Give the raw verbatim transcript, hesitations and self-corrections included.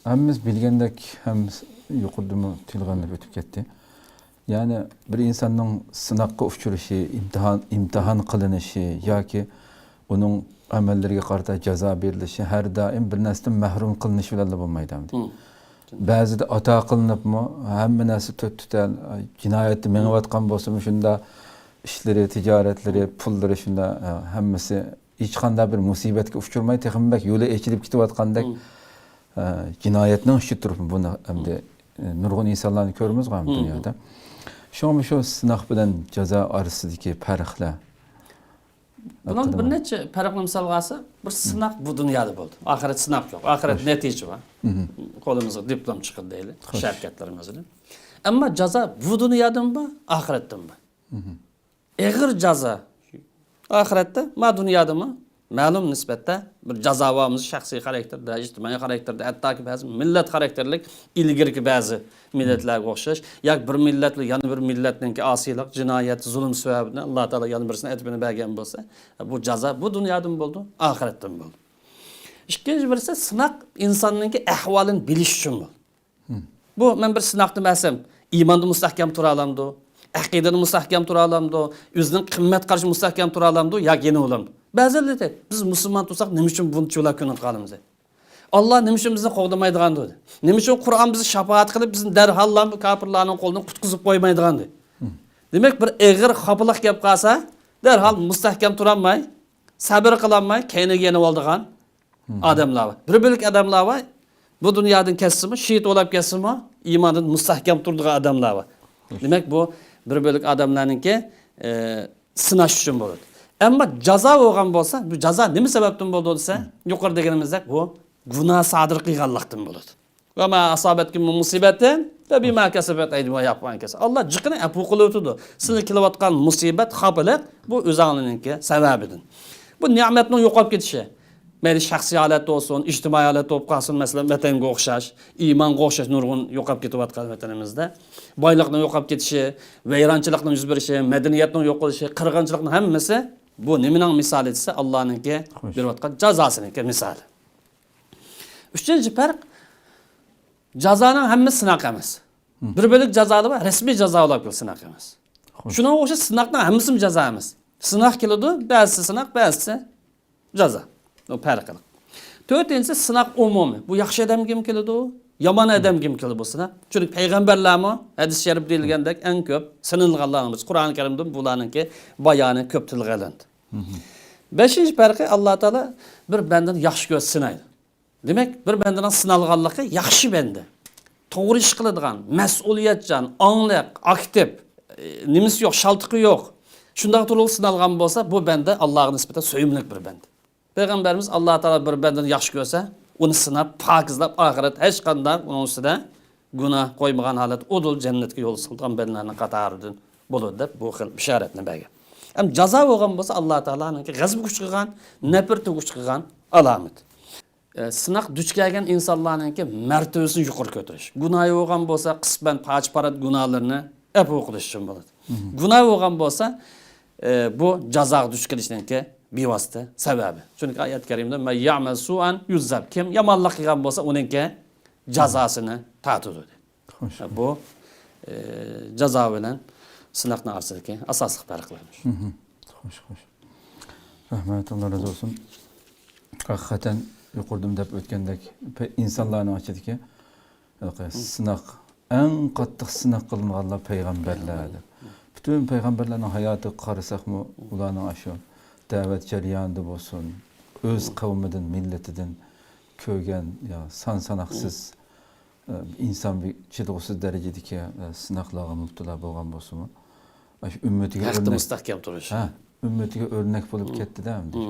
ھەممىمىز بىلگەندەك، ھەم يۇقىرىدىمۇ تىلغا ئېلىنىپ ئۆتۈپ كەتتى. يەنى بىر ئىنساننىڭ سىناققا ئۇچرىشى، ئىمتىھان، ئىمتىھان قىلىنىشى ياكى ئۇنىڭ ئەمەللىرىگە قارىتا جازا بېرىلىشى ھەر دائىم بىر نەرسىدىن مەھرۇم قىلىنىش بىلەنلا بولمايدۇ ئەمدى. مم. بەزىدە ئاتا قىلىنىپمۇ، ھەممە نەرسە تۆت-تۆتەل، جىنايەتتە مېڭىۋاتقان بولسىمۇ، شۇنداق ئىشلىرى، تىجارەتلىرى، پۇللىرى شۇنداق، ھەممىسى ھېچقانداق بىر مۇسىبەتكە ئۇچرىماي، تېخىمۇ بەك يولى ئېچىلىپ كېتىۋاتقاندەك، مم. ئە، جىنايەتنىڭ ئۈستىدە تۇرۇپ بۇنى ئەمدى، ئە، نۇرغۇن ئىنسانلارنى كۆرىمىز غۇ ھەم مم. دۇنيادا. شۇڭا شۇ سىناق بىلەن جازا ئارىسىدىكى پەرقلەر بۇنىڭدا ھەققىدە بىر نەچچە پەرقنى مىسالغا ئالسا، بىر سىناق بۇ دۇنيادا بولدى. ئاخىرەت سىناق يوق. ئاخىرەت خوش. نەتىجە بار. مم. قولىمىزغا دىپلوم چىقىدۇ دەيلى. خوش. شىركەتلىرىمىزدىن. ئەمما جازا بۇ دۇنيادىمۇ بار، ئاخىرەتتىمۇ بار. مم. ئېغىر جازا ئاخىرەتتە، ما دۇنيادىمۇ مەلۇم نىسبەتتە بىر جازا بارمىز، شەخسىي خاراكتېردا، ئىجتىمائىي خاراكتېردا، ھەتتاكى بەزى مىللەت خاراكتېرلىك ئىلگىرىكى بەزى مىللەتلەرگە ئوخشاش، ياكى بىر مىللەت بىلەن يەنە بىر مىللەتنىڭكى ئاسىيلىق، جىنايەت، زۇلۇم سەۋەبىدىن ئاللا تائالا يەنە بىرسىنى ئەدىپىنى بەرگەن بولسا، بۇ جازا بۇ دۇنيادىمۇ بولىدۇ، ئاخىرەتتىمۇ بولىدۇ. ئىككىنچى بىرسى، سىناق ئىنساننىڭكى ئەھۋالىنى بىلىش ئۈچۈن بولىدۇ. بۇ مەن بىر سىناقنى بەرسەم، ئىماندا مۇستەھكەم تۇرالامدۇ؟ ئەقىدىدە مۇستەھكەم تۇرالامدۇ؟ ئۆزىنىڭ قىممەت قارىشى مۇستەھكەم تۇرالامدۇ؟ ياكى يېنىۋالامدۇ؟ بەزىلىرى دەيدۇ، بىز مۇسۇلمان تۇرساق، نېمە ئۈچۈن بۇنچىۋالا كۆنۈپ قالىمىز؟ ئاللا نېمە ئۈچۈن بىزنى قوغدىمايدىغاندۇ؟ نېمە ئۈچۈن قۇرئان بىزگە شاپائەت قىلىپ، بىزنى دەرھاللا بۇ كاپىرلارنىڭ قولىدىن قۇتقۇزۇپ قويمايدىغاندۇ؟ دېمەك، بىر ئېغىر خاپىلىق كەپ قالسا، دەرھال مۇستەھكەم تۇرالماي، سەبرى قىلالماي، كەينىگە يېنىۋالىدىغان ئادەملەر بار. بىر بۆلەك ئادەملەر بار، بۇ دۇنيادىن كەتسىمۇ، شېھىت بولاپ كەتسىمۇ، ئىماندىن مۇستەھكەم تۇرىدىغان ئادەملەر بار. دېمەك، بۇ بىر بۆلەك ئادەملەرنىڭكى، ئە، سىناش ئۈچۈن بولىدۇ. ئەمما جازا بولغان بولسا، بۇ جازا نېمە سەۋەبتىن بولىدۇ دېسە، يۇقىرىدا دېگىنىمىزدەك، بۇ گۇناھ سادىر قىلغانلىقتىن بولىدۇ. ۋە ما ئاسابەتكۇم مۇن مۇسىبەتىن فە بىما كەسەبەت ئەيدىكۇم ۋە يەئفۇ ئەن كەسىر. ئاللا جىقىنى ئەپۇ قىلىۋېتىدۇ. سىزگە كېلىۋاتقان مۇسىبەت، خاپىلىق، بۇ ئۆزۈڭلارنىڭكى سەۋەبىدىن. بۇ نېمەتنىڭ يوقاپ كېتىشى، مەيلى شەخسىي ھالەتتە بولسۇن، ئىجتىمائىي ھالەتتە بولۇپ قالسۇن، مەسىلەن، ۋەتەنگە ئوخشاش، ئىمانغا ئوخشاش نۇرغۇن يوقاپ كېتىۋاتقان ۋەتىنىمىزدە. بايلىقنىڭ يوقاپ كېتىشى، ۋەيرانچىلىقنىڭ يۈز بېرىشى، مەدەنىيەتنىڭ يوقىلىشى، قىرغىنچىلىقنىڭ ھەممىسى بۇ نېمىنىڭ مىسالى دېسە، ئاللانىڭكى بېرىۋاتقان جازاسىنىڭكى مىسالى. ئۈچىنچى پەرق، جازانىڭ ھەممىسى سىناق ئەمەس. بىر بۆلەك جازالار بار، رەسمىي جازا بولۇپ كېلىدۇ، سىناق ئەمەس. خوش. شۇنىڭغا ئوخشاش سىناقنىڭ ھەممىسىمۇ جازا ئەمەس. سىناق كېلىدۇ، بەزىسى سىناق، بەزىسى جازا. ئۇ پەرقلىق. تۆتىنچىسى، سىناق ئومۇمىي. بۇ ياخشى ئادەمگىمۇ كېلىدۇ، يامان ئادەمگىمۇ كېلىدۇ بۇ سىناق. چۈنكى پەيغەمبەرلەرمۇ ھەدىس شەرىپتە دېيىلگەندەك ئەڭ كۆپ سىنىلغانلارنىڭ بىرسى. قۇرئان كەرىمدىمۇ بۇلارنىڭكى بايانى كۆپ تىلغا ئېلىندى. بەشىنچى پەرقى، ئاللا تائالا بىر بەندىنى ياخشى كۆرسە سىنايدۇ. دېمەك، بىر بەندىنىڭ سىنالغانلىقى ياخشى بەندە. توغرا ئىش قىلىدىغان، مەسئۇلىيەتچان، ئاڭلىق، ئاكتىپ، ئى، نېمىسى يوق، شالتىقى يوق. شۇنداق تۇرۇپ سىنالغان بولسا، بۇ بەندە ئاللاغا نىسبەتەن سۆيۈملۈك بىر بەندە. پەيغەمبىرىمىز، ئاللا تائالا بىر بەندىنى ياخشى كۆرسە، ئۇنى سىناپ، پاكىزلاپ، ئاخىرەت ھېچقانداق ئۇنىڭ ئۈستىدە گۇناھ قويمىغان ھالەتتە ئۇدۇل جەننەتكە يول سالىدىغان بەندىلەرنىڭ قاتارىدىن بولىدۇ دەپ بۇ خىل بېشارەتنى بەرگەن. ئەمما جازا بولغان بولسا، ئاللا تائالانىڭكى غەزىپىگە ئۇچرىغان، نەپرىتىگە ئۇچرىغان ئالامەت. ئە، سىناق دۇچ كەلگەن ئىنسانلارنىڭكى مەرتىۋىسىنى يۇقىرى كۆتۈرۈش. گۇناھى بولغان بولسا، قىسمەن پارچە-پارچە گۇناھلىرىنى ئەپۇ قىلىش ئۈچۈن بولىدۇ. گۇناھ بولغان بولسا، ئە، بۇ جازاغا دۇچ كېلىشنىڭكى بىۋاسىتە سەۋەبى. چۈنكى ئايەت كەرىمىدە، مەن يەئمەل سۇئەن يۇجزا بىھ. كىم يامانلىق قىلغان بولسا، ئۇنىڭكى جازاسىنى تارتىدۇ، دېدى. خوش. بۇ، ئە، جازا بىلەن سىناقنىڭ ئارىسىدىكى ئاساسلىق پەرقلەر. خوش، خوش. رەھمەت، ئاللا رازى بولسۇن. ھەقىقەتەن يۇقىرىدىمۇ دەپ ئۆتكەندەك، پە-، ئىنسانلارنىڭ ئىچىدىكى ھېلىقى سىناق، ئەڭ قاتتىق سىناق قىلىنغانلار پەيغەمبەرلەر دەپ. پۈتۈن پەيغەمبەرلەرنىڭ ھاياتىغا قارىساقمۇ، ئۇلارنىڭ ئاشۇ دەۋەت جەريانىدا بولسۇن، ئۆز قەۋمىدىن، مىللىتىدىن كۆرگەن يا سان-ساناقسىز، ئە، ئىنسان بىر چىدىغۇسىز دەرىجىدىكى، ئە، سىناقلارغا مۇپتىلا بولغان بولسىمۇ، ئاشۇ ئۈممىتىگە ھەقتە ئۆرنەك، مۇستەھكەم تۇرۇش. ھە، ئۈممىتىگە ئۆرنەك بولۇپ كەتتىدە ئەمدى.